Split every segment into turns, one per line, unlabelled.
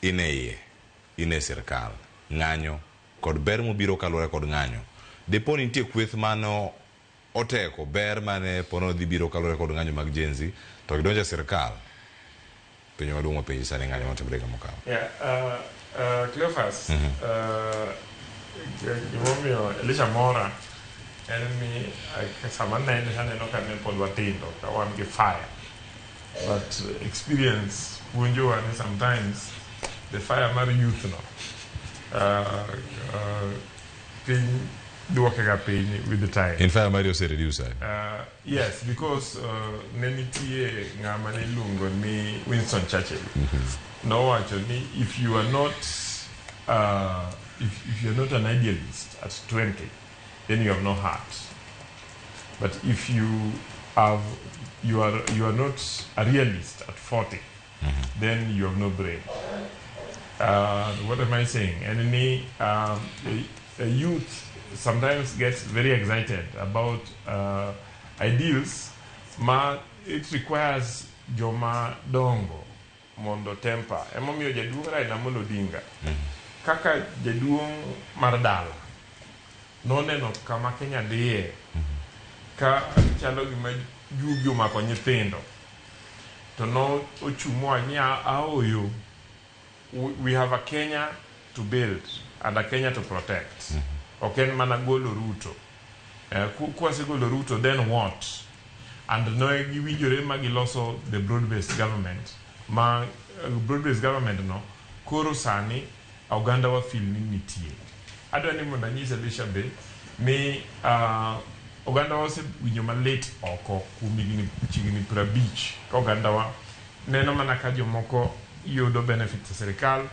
In e iye, in e sirkal, ng'anyo kod ber mobiro kaluwore kod ng'anyo. Dipo ni nitie kweth mane oteko ber mane pono dhi biro kaluwore kod ng'anyo mag Gen Z to gidonjo e sirkal. Penjo maduong' mapenji sani ng'anyo matimore higa mokalo.
Yeah, Cleophas, gimomiyo Elisha mora en ni sama nene aneno ka ne pod watindo ka wan gi fire, but experience puonjowa ni sometimes the fire mar youth no piny duoke ga piny with the time.
In fire mari ose reduce sani.
Yes, because ne nitie ng'ama ne iluongo ni Winston Churchill. Nowacho ni if you are not an idealist at 20, then you have no heart. But if you are not a realist at 40, then you have no brain. What am I saying? En ni a youth sometimes gets very excited about ideals ma it requires joma dongo mondo temper. Emomiyo jaduong' Raila Amolo Odinga kaka jaduong' mar dala noneno kama Kenya dhiye ka chalo gima juogi omako nyithindo to no ochung' mowacho ni aoyo, we have a Kenya to build and a Kenya to protect. Ok en mana golo Ruto. Kwasegolo Ruto, then what? And no giwinjore ma giloso the broad based government ma broad based government no koro sani oganda wa feel ni nitie. Adwa ni mondo anyis Elisha be ni oganda wa osewinjo malit oko kuom higni chiegni 50 ka oganda wa neno mana ka jomoko yudo benefits e sirikal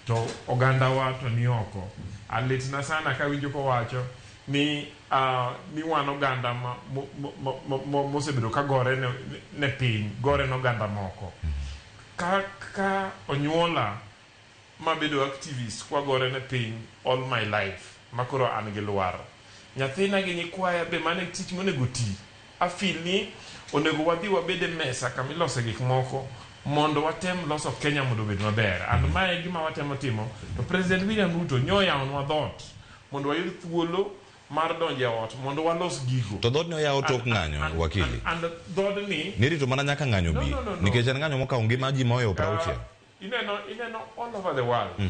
to oganda wa to ni oko. Alitna sana kawinjo kowacho ni wan oganda ma, mo, mo, mo, mo, mosebedo ka gore ne piny, gore ne oganda moko. Ka onyuola mabedo activist kwagore ne piny all my life makoro an gi lwar nyathina gi nyikwaya be mane tich monego ti afeel ni onego wadhi wabed e mesa kamilose gik moko mondo watem loso Kenya mondo obed maber, and mae e gima watemo timo. To President William Ruto nyo oyawonwa dhoot mondo wayud thuolo mar donjo e ot mondo walos gigo.
To dhoodni oyaw tok ng'anyo, wakili.
And dhoodni
Nirito mana nyaka ng'anyo
No,
bi.
no.
Nikech en ng'anyo mokawo ngima ji mohewo 60.
Ineno all over the world,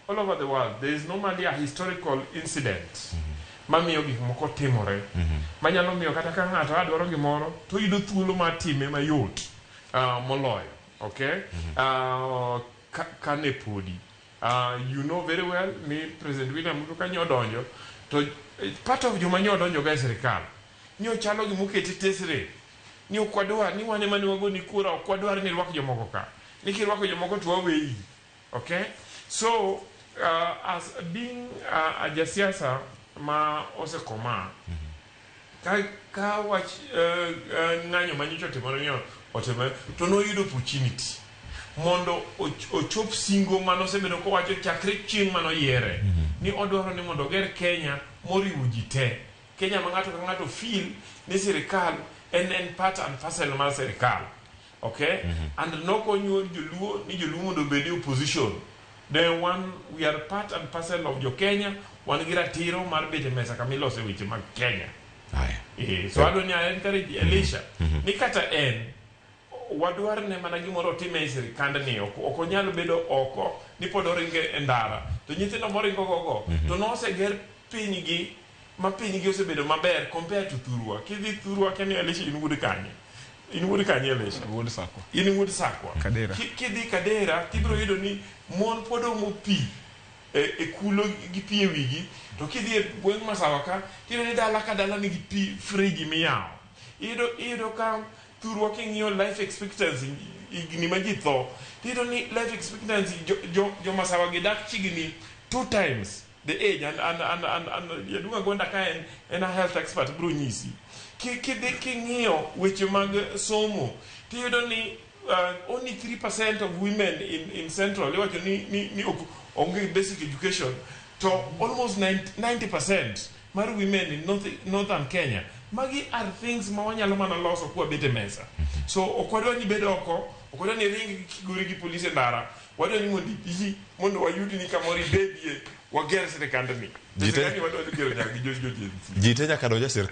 all over the world there is normally a historical incident mamiyo gik moko timore manyalo miyo kata ka ng'ato adwaro gimoro to oyudo thuolo mar time mayot moloyo, okay, ka ne podi you know very well ni President William Ruto kanyo odonjo to part of joma nyo odonjo ga e sirikal ni ochalo gimokete tesre ni ok wadwar ni wan ema ne wagoni kura, ok wadwar ni irwak jomoko ka, ni kirwako jomoko to waweyi. Okay, so as being a jasiasa ma osekoma ka wach ng'anyo manyocha otimore ni otimore to noyudo opportunity mondo ochop singo manosebedo kowacho chakre chieng' manoyiere ni odwaro ni mondo oger Kenya moriwo ji te, Kenya ma ng'ato ka ng'ato feel ni sirikal en part and parcel mar sirikal, okay, and nokonyuol joluo ni joluo mondo obed e opposition. Then one, we are part and parcel of jo Kenya, wan gi ratiro mar bet e mesa kama ilose weche mag Kenya.
Aya.
So adwa ni a encourage Elisha ni kata en wadwar ne mana gimoro otime e sirikandni, ok onyal bedo oko ni pod oringo e ndara to nyithindo moringo gogo to noseger pinygi ma pinygi osebedo maber compare to thurwa. Kidhi thurwa kani, Elisha, in wuod kanye? In wuod kanye, Elisha?
Wuod Sakwa.
In wuod Sakwa.
Kadera.
Kidhi Kadera tibiro yudo ni mon pod omo pi e kulo gi pi e wigi, to kidhi e gweng' Masawa ka tiyudo ni dala ka dala nigi pi friji miyawo. Iyudo ka thurwa king'iyo life expectancy, higni ma ji tho, tiyudo ni life expectancy jo Masawa gi dak chiegni two times the age, and jaduong' Agwanda ka en a health expert biro nyisi. Kidhi king'iyo weche mag somo tiyudo ni only 3% of women in central iwacho ni ok onge basic education, to almost 90% mar women in northern Kenya. Magi are things ma wanyalo mana loso kwabet e mesa. So ok wadwa ni bed oko, ok wadwa ni ring kigori gi polis e ndara. Wadwa ni mondo ibi mondo wayud ni kamoro ibedie wager sirikandni.
Ji te-
Sirikandni wadwa gero nyaka gi jo jo Gen Z.
Ji te nyaka donj e sirkal.